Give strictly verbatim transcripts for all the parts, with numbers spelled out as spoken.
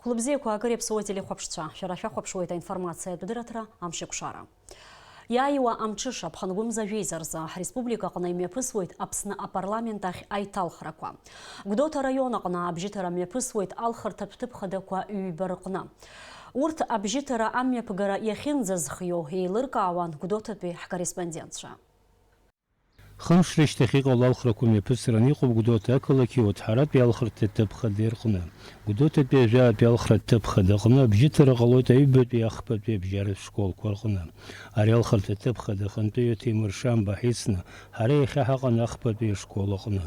Хәлыбзиақәа, акыр иаԥсуа телехәаԥшцәа, шәара шәахәаԥшуеит аинформациатә дырраҭара Амшеиқәшара. Иааиуа амҽыша, ԥхынгәымза жәеиза рзы, ҳреспубликаҟны имҩаԥысуеит Аԥсны апарламент ахь аиҭалхрақәа. Гәдоуҭа араион аҟны абжьыҭара мҩаԥысуеит алхырҭатә ҭыԥ хадақәа ҩба рҟны. Урҭ абжьыҭара амҩаԥгара иахьынӡазхиоу еилыркаауан Гәдоуҭатәи ҳкорреспондентцәа. Хымш рышьҭахь иҟало алхрақәа мҩаԥысран иҟоуп Гәдоуҭа ақалақьи Оҭҳаратәи алхырҭа ҭыԥ хадеи рҟны. Гәдоуҭатәи ажәаатәи алхратә ҭыԥ хада аҟны абжьыҭара ҟалоит аҩбатәи ахԥатәи абжьаратә школқәа рҟны. Ари алхырҭа ҭыԥ хада ахантәаҩы Ҭемыр Шамба ҳицны, ҳара иахьа ҳаҟан ахԥатәи ашкол аҟны.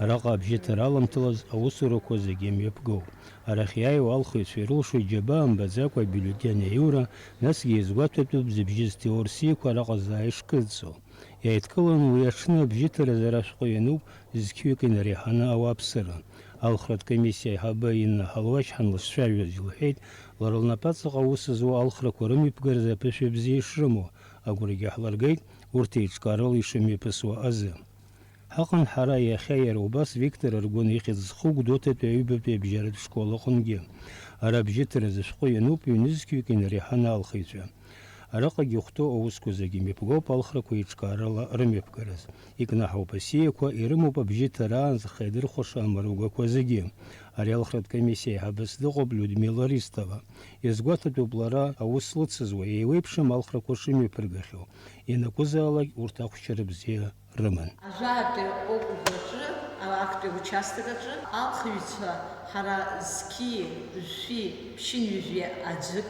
Араҟа абжьыҭара аламҭалаз аусурақәа зегьы мҩаԥгоуп. Арахь иааиуа алхыҩцәа ирылшоит џьабаа мбаӡакәа абиуллетен аиура, насгьы иазгәаҭатәуп зыбжьыз ҭеорсиақәа араҟа заа ишкыдҵо. Иааидкыланы уи аҽны абжьыҭаразы ара ашәҟәы иануп зқьҩык инареиҳаны ауааԥсыра. Алхратә комиссиа аиҳабы Инна Ҳалуашьҳан лызцәажәоз илҳәеит, лара лнапаҵаҟа аус зуа алхрақәа рымҩаԥгаразы аԥышәа бзиа ишрымоу, агәрагьы ҳлыргеит урҭ еиҿкаарала ишымҩаԥысуа азы. Ҳаҟан ҳара иахьа иара убас Виктор Аргәын ихьӡ зху Гәдоуҭатәи аҩбатәи абжьаратә школ аҟынгьы. Ара абжьыҭаразы ашәҟәы иануп ҩнызқьҩык инареиҳаны алхыҩцәа. Араҟагьы ихәҭоу аусқәа зегьы мҩаԥгоуп алхрақәа еиҿкаарала рымҩаԥгараз. Икнаҳауп асиақәа, ирымоуп абжьыҭараанӡа хеидырхәаша амаругақәа зегьы. Ари алхратә комиссиа аиҳабыс дыҟоуп Людмила Ристова. Иазгәаҭатәуп лара аус лыцызуа, еиуеиԥшым алхрақәа шымҩаԥыргахьоу. Ианакәызаалак урҭ ахәшьара бзиа рыман. Ажәаатәи округ аҿы, актәи аучасток аҿы алхыҩцәа ҳара зқьи жәшәи ԥшьынҩажәи аӡәык,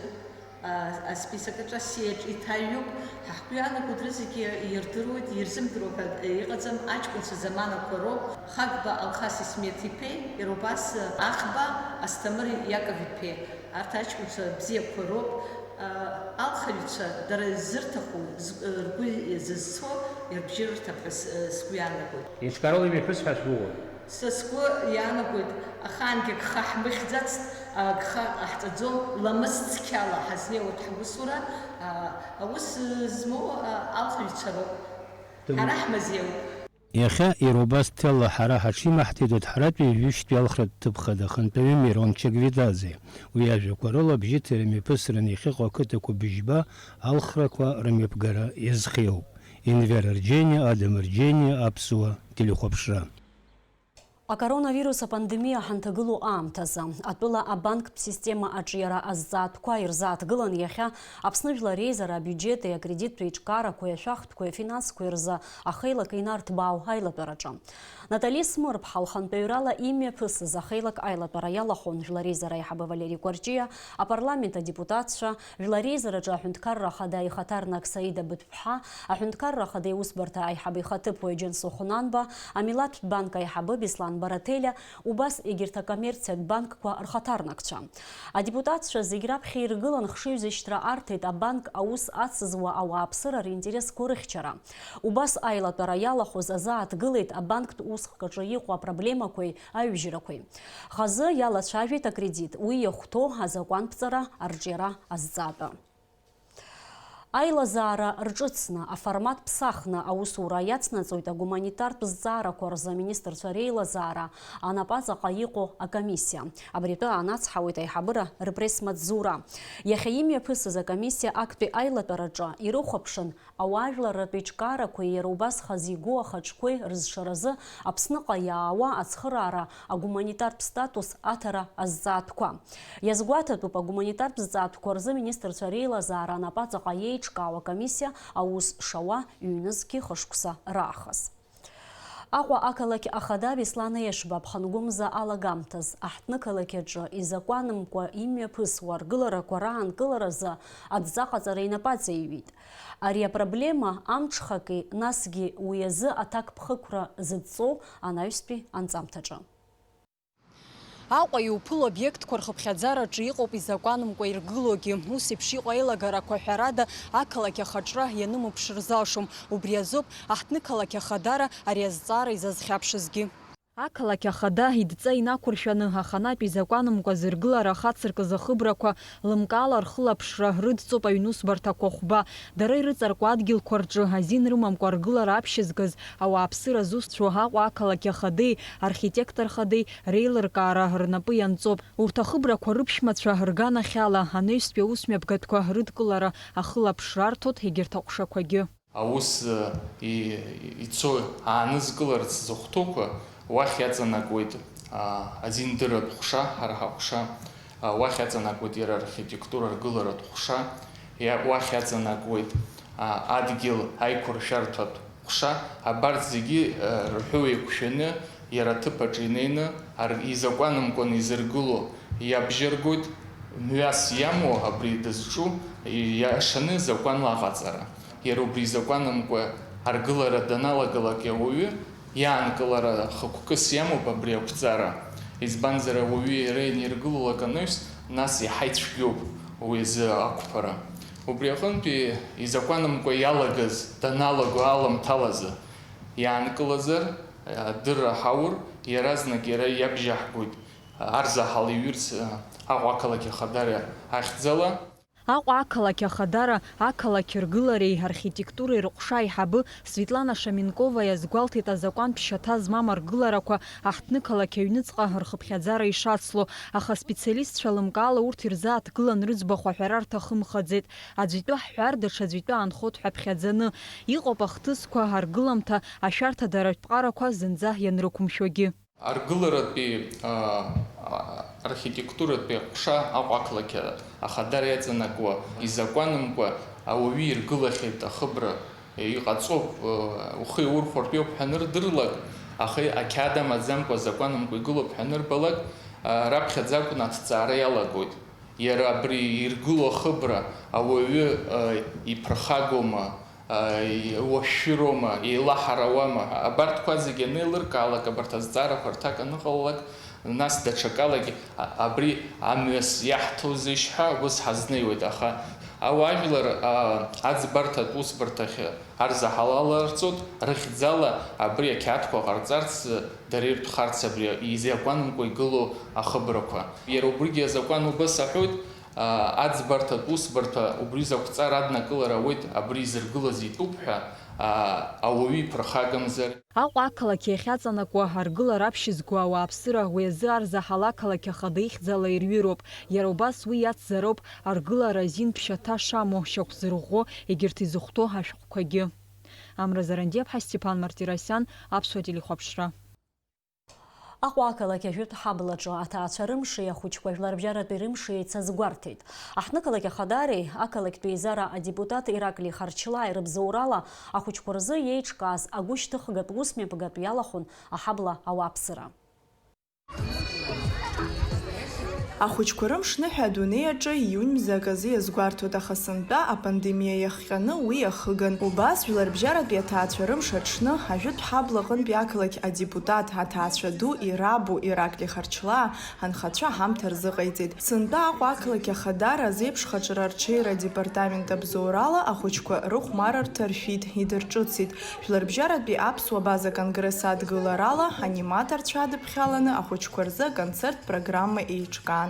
а, асписок аҿы асиаҿ иҭаҩуп. Ҳа ҳгәы иаанагоит, рызегьы ирдыруеит, ирзымдыруа ҳәа иҟаӡам, аҷкәынцәа заманақәа роуп. Хагба Алхас Исмеҭ-иԥеи, иара убас Ахба Асҭамыр Иаков-иԥеи. Арҭ аҷкәынцәа бзиақәа роуп. Алхаҩцәа дара зырҭаху, з-, ргәы зызцо ирыбжьырырҭап ҳәа с-, сгәы иаанагоит. Еиҿкаарала имҩаԥыс ҳәа шәгәыӷуа? Са сгәы иаанагоит, ахаангьы агха ҳмыхьӡацт, агха ҟаҳҵаӡом, ламыс цқьала ҳазнеиуеит ҳусура, а, аус змоу, а, алхаҩцәа роуп. Ҳара ҳмазеиуп. Иахьа иара убас ҭелла ҳара ҳаҽимаҳҭеит Оҭҳаратәи жәшәтәи алхратә ҭыԥ хада ахантәаҩы Мирон Чагвидазе. Уи иажәақәа рыла, абжьыҭи рымҩаԥысран иахьыҟоу ақыҭақәа быжьба алхрақәа рымҩаԥгара иазхиоуп. Енвер Арџьениа, Адам Арџьениа, Аԥсуа телехәаԥшра. Акоронавирус апандемиа ҳанҭагылоу аамҭазы, атәыла абанктә система аҿиара азҵаатәқәа ирзааҭгылан иахьа Аԥсны Жәлар Реизара абиуџьети акредиттә еиҿкаарақәеи ашәахтәқәеи афинансқәеи рзы ахеилак инарҭбаау аилатәараҿы. Натали Смырԥҳа лхантәаҩрала имҩаԥысыз ахеилак аилатәара иалахәын Жәлар Реизара аиҳабы Валери Кәарҷиа, апарламент адепутатцәа, Жәлар Реизараҿы аҳәынҭқарра ахада ихаҭарнак Саида Быҭә ԥҳа, аҳәынҭқарра ахада иусбарҭа аиҳабы ихаҭыԥуаҩ Џьансыхә Нанба, амилаҭтә банк аиҳабы Беслан Бараҭелиа, убас егьырҭ акоммерциатә банкқәа рхаҭарнакцәа. Адепутатцәа зегь раԥхьа иргылан хшыҩзышьҭра арҭеит абанк аус ацызуа ауааԥсыра ринтересқәа рыхьчара. Убас аилатәара иалахәыз азааҭгылеит абанктә усхк аҿы иҟоу апроблемақәеи аҩжьрақәеи. Хазы иалацәажәеит акредит, уи иахәҭоу азакәанԥҵара арҿиара азҵаатәы. Аилазаара рҿыцны, аформат ԥсахны аусура иацнаҵоит агуманитартә зҵаарақәа рзы аминистрцәа реилазаара анапаҵаҟа иҟоу акомиссиа. Абри атәы аанацҳауеит аиҳабыра рпресс-маҵзура. Иахьа имҩаԥысыз акомиссиа актәи аилатәараҿы ирыхәаԥшын ауаажәларратә еиҿкаарақәеи иара убас хазы игоу ахаҿқәеи рызшаразы Аԥсныҟа иаауа ацхыраара агуманитартә статус аҭара азҵаатәқәа. Иазгәаҭатәуп агуманитартә зҵаатәқәа рзы аминистрцәа реилазаара анапаҵаҟа иеиҿкаау акомиссиа аус шауа ҩнызқьи хышықәса раахыс. Аҟәа ақалақь ахада Беслан Ешба ԥхынгәымза алагамҭаз аҳҭнықалақь аҿы изакәанымкәа имҩаԥысуа аргыларақәа раанкыларазы адҵаҟаҵара инапаҵаиҩит. Ари апроблема амҽхаки, насгьы уи азы аҭакԥхықәра зыдҵоу анаҩстәи анҵамҭаҿы. Аҟәа иуԥыло обиектқәа рхыԥхьаӡараҿы иҟоуп изакәанымкәа иргылогьы. Ус еиԥш иҟоу аилагарақәа, ҳәарада, ақалақь ахаҿра ианымԥшыр залшом. Убри азоуп аҳҭнықалақь ахадара ари азҵаара изазхьаԥшызгьы. Ақалақь ахада идҵа инақәыршәаны, аханатә изакәанымкәа зыргылара ахацыркыз ахыбрақәа лымкаала рхылаԥшра рыдҵоуп аҩнусбарҭақәа хәба. Дара ирыҵаркуа адгьылқәа рҿы азин рымамкәа ргылара аԥшьызгаз ауааԥсыра зусҭцәоу Аҟәа ақалақь ахадеи архитектор хадеи реилыркаара рнапы ианҵоуп. Урҭ ахыбрақәа рыԥшәмацәа рганахьала анаҩстәи аусмҩаԥгатәқәа рыдкылара ахылаԥшра арҭоит егьырҭ аҟәшақәагьы. Аус, э, и-, ицо аанызкыларц зыхәҭоуқәа, уахь иаҵанакуеит, а, азиндыратә ҟәша, ҳара ҳаҟәша, а, уахь иаҵанакуеит иара архитектура ргыларатә ҟәша, иа-, уахь иаҵанакуеит, а, адгьыл аиқәыршәарҭатә ҟәша, абарҭ зегьы, а, рҳәы еиқәшәаны, иара аҭыԥ аҿы инеины, ар-, изакәанымкәан изыргыло иабжьаргоит, мҩас иамоу абри дызҿу, иашаны закәанла аҟаҵара. Иара убри изакәанымкәа аргылара даналагалак ауаҩы, иаанкылара хықәкыс иамоуп абри ақәҵара, избанзар, ауаҩы иара ианиргылалак анаҩс, нас иаҳа ицәгьоуп уи азы ақәԥара. Убри аҟынтәи изакәанымкәа иалагаз даналаго аламҭалазы иаанкылазар, адырра ҳаур, иаразнак иара иабжьаҳгоит, арзаҳал иҩырц, Аҟәа ақалақь ахадара ахьӡала. Аҟәа ақалақь ахадара, ақалақь ргылареи архитектуреи рҟәша аиҳабы Светлана Шаменкова иазгәалҭеит азакәантә шьаҭа змам аргыларақәа аҳҭнықалақь аҩныҵҟа рхыԥхьаӡара ишацло, аха аспециалистцәа лымкаала урҭ ирзааҭгылан рыӡбахә аҳәара рҭахымхаӡеит. Аӡәитәы ҳҳәар, даҽаӡәитәы аанхоит ҳәа ԥхьаӡаны. Иҟоуп ахҭысқәа, аргыламҭа, ашәарҭадаратә ԥҟарақәа зынӡа ианрықәымшәогьы. Аргыларатәи, а, а, архитектуратәи аҟәша Аҟәа ақалақь ахадара иаҵанакуа изакәанымкәа ауаҩы иргылахьеит ахыбра, иҟаҵоуп, а, ухы иаурхәартә иоуп ҳәа анырдырлак, аха ақьаад амаӡамкәа, азакәанымкәа игылоуп ҳәа анырбалак, а, раԥхьаӡа акәны аҭҵаара иалагоит. Иара абри иргыло ахыбра ауаҩы, а, иԥырхагоума, а, уашәшәыроума, еилаҳарауама? Абарҭқәа зегьы анеилыркаалак, абарҭ азҵаарақәа рҭак аныҟалалак, нас даҽакалагьы, а, абри амҩас иаҳҭозеишь ҳәа ус ҳазнеиуеит, аха ауаажәлар, а, аӡбарҭатә усбарҭахь арзаҳалаларҵоит, рыхьӡала абри ақьаадқәа ҟарҵарц дара иртәхарц абри изакәанымкәа игылоу ахыбрақәа. Иара убригьы азакәан убас аҳәоит, а, аӡбарҭатә усбарҭа убри закәҵар аднакылара ауеит, абри изыргылаз итәуп ҳәа, а, ауаҩы иԥырхагамзар. Аҟәа ақалақь иахьаҵанакуа аргылара аԥшьызго ауааԥсыра уи азы арзаҳал ақалақь ахада ихьӡала ирҩыроуп. Иара убас уи иацзароуп аргылара азин ԥшьаҭа шамоу, шьақәзырӷәӷәо егьырҭ изыхәҭоу ашәҟәқәагьы. Амра Зарандиаԥҳа, Степан Мартиросиан, Аԥсуа телехәаԥшра. Аҟәа ақалақь ажәытә ҳаблаҿы аҭаацәа рымши ахәыҷқәа жәларбжьаратәи рымши еицазгәарҭеит. Аҳҭнықалақь ахадареи ақалақьтәи еизара адепутат Ираклий Харчлааи рыбзоурала ахәыҷқәа рзы иеиҿкааз агәышьҭыхгатә усмҩаԥгатә иалахәын аҳабла ауааԥсыра. Ахәыҷқәа рымш ныҳәа адунеи аҿы ииунь мза аказы иазгәарҭоит, аха сынтәа апандемиа иахҟьаны уи иахыган. Убас Жәларбжьаратәи аҭаацәа рымш аҽны, ажәытә ҳабла аҟынтәи ақалақь адепутат, аҭаацәа ду Ирабу Ираклий Харчлаа анхацәа ҳамҭа рзыҟаиҵеит. Сынтәа Аҟәа ақалақь ахадара азеиԥш хаҿра арҽеира адепартамент абзоурала ахәыҷқәа рыхәмарырҭа ршәит, идырҿыцит. Жәларбжьаратәи аԥсуа база конгресс адгыларала аниматорцәа адыԥхьаланы ахәыҷқәа рзы аконцерттә программа еиҿкаан.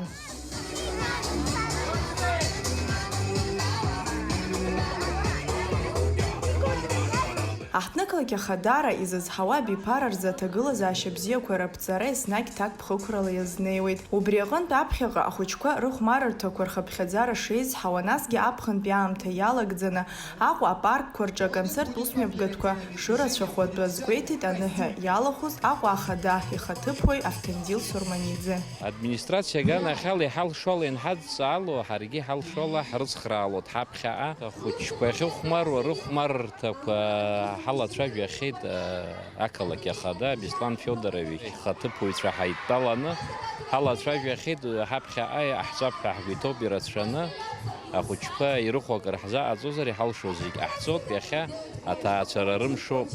Аҳҭнықалақь ахадара изызҳауа абиԥара рзы аҭагылазаашьа бзиақәа раԥҵара еснагь ҭакԥхықәрала иазнеиуеит. Убри аҟынтә аԥхьаҟа ахәыҷқәа рыхәмарырҭақәа рхыԥхьаӡара шеизҳауа, насгьы аԥхынтәи аамҭа иалагӡаны Аҟәа апаркқәа рҿы аконцерттә усмҩаԥгатәқәа шырацәахо атәы азгәеиҭеит аныҳәа иалахәыз Аҟәа ахада ихаҭыԥуаҩ Автандил Сурманиӡе. Администрациа аганахьала иҳалшо ала инҳадҵаало, ҳаргьы иҳалшо ала ҳрыцхраалоит ҳаԥхьаҟа. Ахәыҷқәа ахьыхәмаруа рыхәмаррҭақәа ҳалацәажәахьеит, ақалақь ахада Беслан Фиодорович ихаҭыԥуаҩцәа ҳаидтәаланы ҳалацәажәахьеит, ҳаԥхьаҟа иҟаҳҵап ҳәа ҳгәы иҭоуп ирацәаны. Ахәыҷқәа ирыхәо акыр ҳзаҟаҵозар, иҳалшо зегь ҟаҳҵоит. Иахьа аҭаацәара рымшоуп.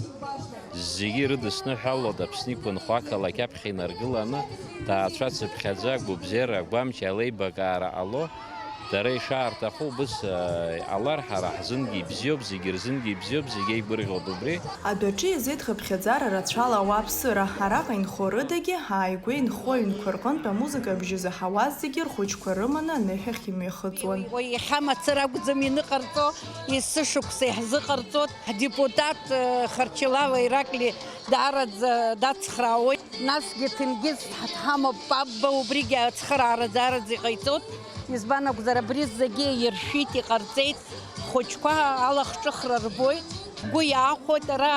Зегьы ирыдысныҳәалоит Аԥсны иқәынхо ақалақь аԥхьа инаргыланы, ҭаацәа цыԥхьаӡа, агәыбзиара, агәамч, алеибакаара ҟало. Дара ишаарҭаху убыс, э, иҟалар, ҳара ҳзынгьы ибзиоуп, зегьы рзынгьы ибзиоуп, зегьы еигәырӷьоит убри. Адәаҿы иазеит хыԥхьаӡара рацәала ауааԥсыра, араҟа инхо рыдагьы, ааигәа инхо аҩнқәа рҟынтә амузыка абжьы заҳауаз зегьы рхәыҷқәа рыманы аныҳәахь имҩахыҵуан. Уи иахьа мацара акәӡам ианыҟарҵо, есышықәса иаҳзыҟарҵоит. Ҳдепутат, э, Харчилава Ираклиа даараӡа дацхраауеит. Насгьы Ҭенгиз ҳамоуп, Папба, убригьы ацхыраара даараӡа иҟаиҵоит. Избан акәзар, абри зегьы иршәит, иҟарҵеит. Ҳхәыҷқәа алахҿыхра рбоит, ҳгәы иаахәоит, ара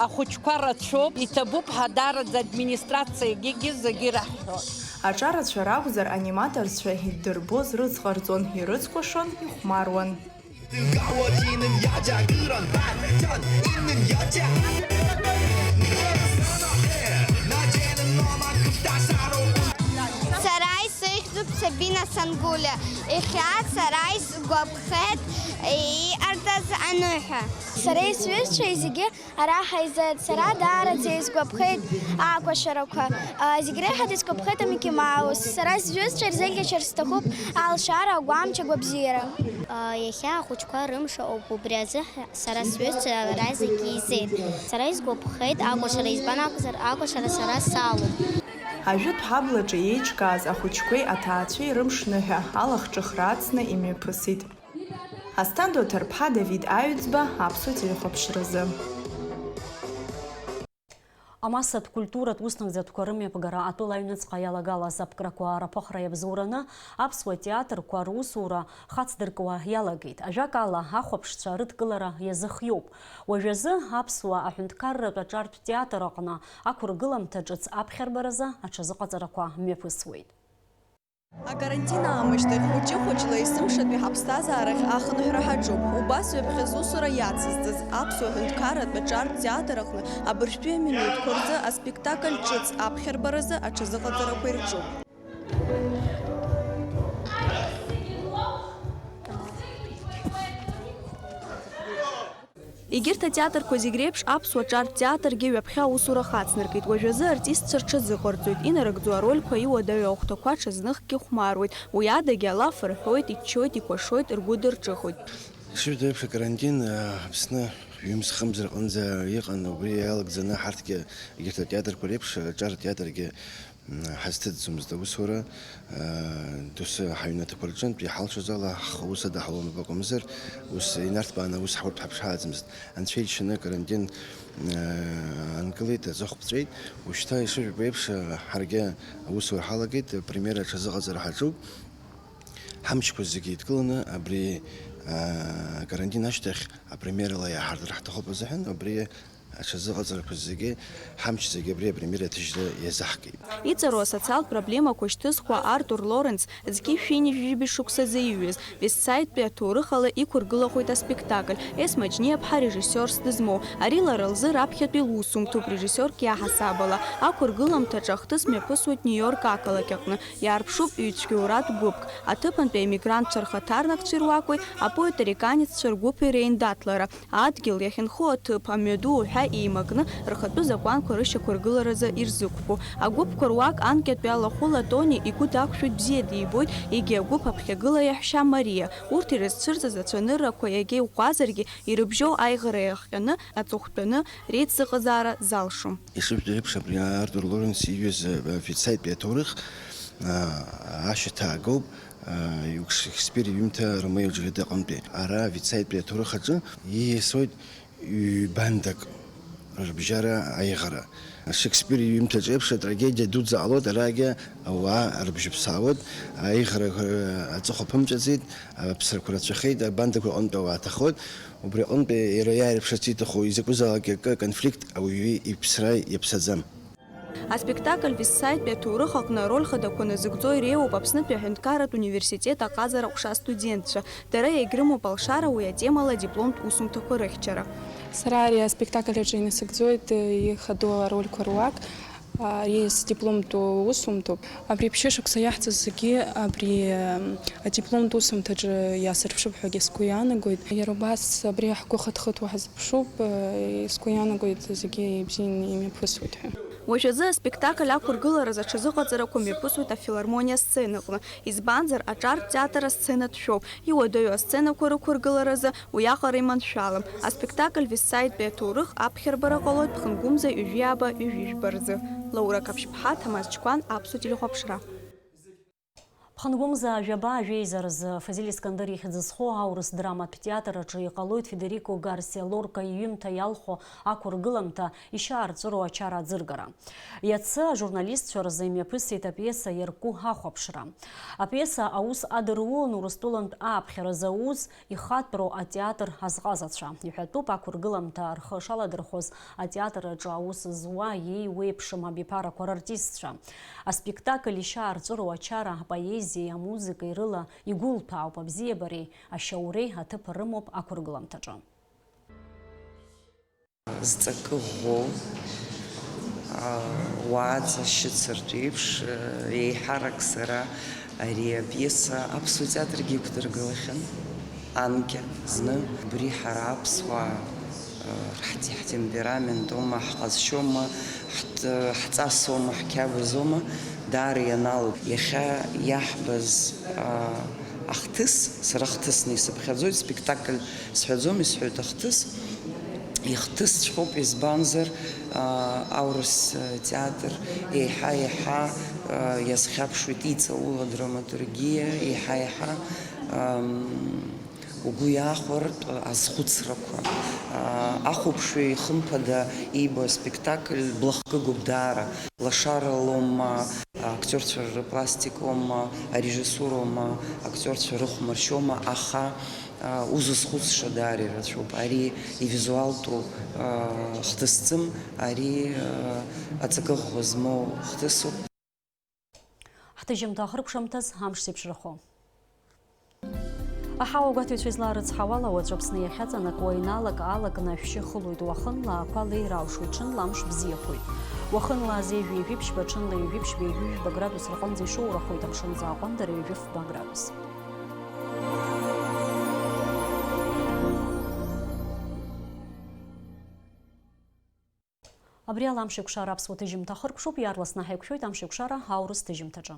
ахәыҷқәа рацәоуп, иҭабуп ҳәа даараӡа администрациагьы зегьы ираҳҳәоит. Аҿарацәа ракәзар, аниматорцәа иддырбоз рыцҟарҵон, ирыцкәашон, ихәмаруан. Сара исыхьӡуп Сабина Сангәлиа. Иахьа сара исгәаԥхеит иҟарҵаз аныҳәа. Сара исҩызцәеи зегьы ара ҳаизеит. Сара даараӡа исгәаԥхеит акәашарақәа. Зегь реиҳа дысгәаԥхеит амики Маус. Сара сҩызцәа ирзеиӷьашьар сҭахуп алшара, агәамч, агәабзиара. Иахьа ахәыҷқәа рымш ауп, убри азы сара сҩызцәа ара зегьы еизеит. Сара исгәаԥхеит акәашара, избан акәзар, акәашара сара салоуп. Ажәытә ҳаблаҿы еиҿкааз ахәыҷқәеи аҭаацәеи рымшныҳәа алахҿыхра ацны имҩаԥысит. Асҭанда Оҭарԥҳа, Давид Аҩӡба, Аԥсуа телехәаԥшразы. Амассатә культуратә уснагӡатәқәа рымҩаԥгара атәыла аҩныҵҟа иалагалаз аԥкрақәа рыԥыхра иабзоураны аԥсуа театрқәа русура хацдыркуа иалагеит. Ажәакала, ахәаԥшцәа рыдкылара иазыхиоуп. Уажәазы аԥсуа аҳәынҭқарратә аҿартә театр аҟны ақәыргыламҭа ҿыц аԥхьарбаразы аҽазыҟаҵарақәа мҩаԥысуеит. Акарантин аамышьҭахь хәыҷы-хәыҷла есымшатәи ҳаԥсҭазаарахь ахынҳәра ҳаҿуп. Убас ҩаԥхьа зусура иацызҵаз аԥсуа ҳәынҭқарратә аҿартә театр аҟны абыржәтәи аминуҭқәа рзы аспектакль ҿыц аԥхьарбаразы аҽазыҟаҵарақәа ирҿуп. Егьырҭ атеатрқәа зегь реиԥш аԥсуа ҿартә театргьы ҩаԥхьа аусура хацнаркит. Уажәазы артистцәа рҽазыҟарҵоит, инарыгӡо арольқәа, иуадаҩу ахәҭақәа ҽазныхгьы хәмаруеит. Уи адагьы алаф рҳәоит, иччоит, икәашоит, ргәы дырҿыхоит. Ишыжәдо еиԥш, акарантин, а, Аԥсны ҩымз-хымз рҟынӡа иҟан, убри иалагӡаны ҳарҭгьы, егьырҭ атеатрқәа реиԥш, аҿар театргьы ҳазҭыҵӡомызт аусура, доусы ҳаҩнаҭақәа рҿынтә иҳалшоз ала ҳхы ус адаҳулон акәымзар, ус инарҭбааны аус ҳуртә ҳаԥшааӡамызт. Анцәа иџьшьаны акарантин анкылеит, аҵыхә ԥҵәеит. Ушьҭа ишыжәбо еиԥш, ҳаргьы аусура ҳалагеит, апремиера аҽазыҟаҵара ҳаҿуп. Ҳамчқәа зегьы еидкыланы абри акарантин ашьҭахь апремиерала иааҳартыр ҳҭахуп азыҳәан, абри аҽазыҟаҵарақәа зегьы, ҳамч зегьы абри апремиера аҭыжьра иазаҳкит. Иҵару асоциалтә проблемақәа шьҭызхуа Артур Лоренс зқьи шәи ҩынҩажәи жәибжь шықәсазы иҩыз, Вестсайдтәи аҭоурых ала иқәыргылахоит аспектакль, Есма Џьниаԥҳа режиссиорс дызмоу. Ари лара лзы раԥхьатәи лусумҭоуп, режиссиорк иаҳасаб ала. Ақәыргыламҭаҿы ахҭыс мҩаԥысуеит Нью-Йорк ақалақь аҟны. Иаарԥшуп ҩ-цәгьоуратә гәыԥк, аҭыԥантәи аемигрантцәа рхаҭарнакцәеи руакәеи, апоет-американеццәа ргәыԥи реиндаҭлара. Адгьыл иахьынхо аҭыԥ, амҩаду уҳәа еимакны, рхатәы закәанқәа рышьақәыргыларазы ирзықәԥо. Агәыԥқәа руак анкьатәи алахәыла Тони игәы дақәшәоит, бзиа дибоит, егьи агәыԥ аԥхьагыла иаҳәшьа Мариа. Урҭ ирызцәырҵыз ацәаныррақәа иагьа иӷәӷәазаргьы, ирыбжьоу аиӷара иахҟьаны, аҵыхәтәаны, реицыҟазаара залшом. Ишыжәдо еиԥш, абри Артур Лоренс иҩыз, э, Вестсайдтәи аҭоурых, а, ашьаҭа агоуп, а, Шекспир иҩымҭа Ромео Џьулиет аҟынтәи. Ара Вестсайдтәи аҭоурых аҿы ииасуеит ҩбандак рыбжьара аиӷара. Шекспир иҩымҭаҿ еиԥш атрагедиа дуӡӡа ҟалоит, арагьы ауаа рыбжьы ԥсаауеит, аиӷара, э, аҵыхәа ԥымҵәаӡеит, аԥсрақәа рацәахеит, абандақәа рҟынтә ауаа ҭахоит. Убри аҟынтәи иара иааирԥшырц иҭаху изакәызаалак акы аконфликт ауаҩы иԥсра иаԥсаӡам. Аспектакль Вестсайдтәи аҭоурых аҟны ароль хадақәа назыгӡо иреиуоуп Аԥснытәи аҳәынҭқарратә университет аҟазара ҟәша астудентцәа. Дара иагьрымоуп алшара уи атемала адипломтә усумҭақәа рыхьчара. Сара ари аспектакль аҿы инасыгӡоит ихадоу арольқәа руак. Ари сдипломтә усумҭоуп. Абри ԥшьышықәса иаҳҵаз зегьы абри, ам, адипломтә усумҭаҿы иаасырԥшып ҳәагьы сгәы иаанагоит. Иара убас абри ҳгәы хыҭхыҭуа ҳазыԥшуп, э, сгәы иаанагоит зегьы ибзианы имҩаԥысуеит ҳәа. Уажәазы аспектакль ақәыргылараз аҽазыҟаҵарақәа мҩаԥысуеит афилармониа асценаҟны, избанзар, аҿар театр асценатә шәоуп, иуадаҩу асценақәа рықәыргыларазы уиаҟара иманшәалам. Аспектакль Вестсайдтәи аҭоурых аԥхьарбара ҟалоит ԥхынгәымза ҩажәи ааба ҩажәи жәба рзы. Лаура Қаԥшьԥҳа, Ҭамаз Чқәан, Аԥсуа телехәаԥшра. Ԥхынгәымза жәаба жәеиза рзы Фазиль Искандер ихьӡ зху аурыс драматә театр аҿы иҟалоит Федерико Гарсиа Лорка иҩымҭа иалху ақәыргыламҭа Ишьаарҵәыроу ачара аӡыргара. Иацы ажурналистцәа рзы имҩаԥысит апиеса иарку ахәаԥшра. Апиеса аус адырулон Урыстәылантә ааԥхьара зауз ихатәроу атеатр азҟазацәа. Иҳәатәуп, ақәыргыламҭа рхы шаладырхәоз атеатр аҿы аус зуа иеиуеиԥшым абиԥарақәа рартистцәа. Аспектакль Ишьаарҵәыроу ачара апоезиеи амузыкеи рыла игәылҭәаауп, абзиабареи ашьауреи аҭыԥ рымоуп ақәыргыламҭаҿы. Зҵакы ӷәӷәоу, уааҵа шьыцыртә еиԥш, еиҳарак сара ари апиеса аԥсуа театргьы иқәдыргылахьан анкьа зны. Убри ҳара аԥсуаа ҳтемперамент аума, ҳҟазшьоума, ҳҵасоума, ҳқьабзоума, даара ианалоуп. Иахьа иаҳбаз ахҭыс, сара хҭысны исыԥхьаӡоит, спектакль сҳәаӡом, исҳәоит ахҭыс. Ихҭысҵәҟьоуп, избанзар, аурыс театр еиҳа-еиҳа иазхьаԥшуеит, иҵаулоу адраматургиа еиҳа-еиҳа угәы иаахәартә азхәыцрақәа. Ахәаԥшҩы ихымԥада иибо аспектакль блахкыгоуп даара. Лашаралоума, актиорцәа рпластикоума, арежиссуроума, актиорцәа рыхәмаршьоума, аха узызхәыцша даара ирацәоуп. Ари ивизуалтәу хҭысӡым, ари аҵакы ӷәӷәа змоу хҭысуп. Ҳҭыжьымҭа ахыркәшамҭаз амш зеиԥшрахо. Аҳауа гәаҭаҩцәа излаарыцҳауала, уаҵәы Аԥсны иахьаҵанакуа иналак-аалакны ашәшьы хылоит, уахынла ақәа леира алшоит, ҽынла амш бзиахоит. Уахынла азы ҩажәи жәиԥшьба, ҽынла ҩажәи ԥшьба, ҩажәи жәба градус рҟынӡа ишоурахоит, амшын аҟәандара ҩажәи фба градус. Абри ала амш еиқәшара аԥсуа ҭыжьымҭа ахыркәшоуп, иаарласны ҳаиқәшәоит амш еиқәшара аурыс ҭыжьымҭаҿы.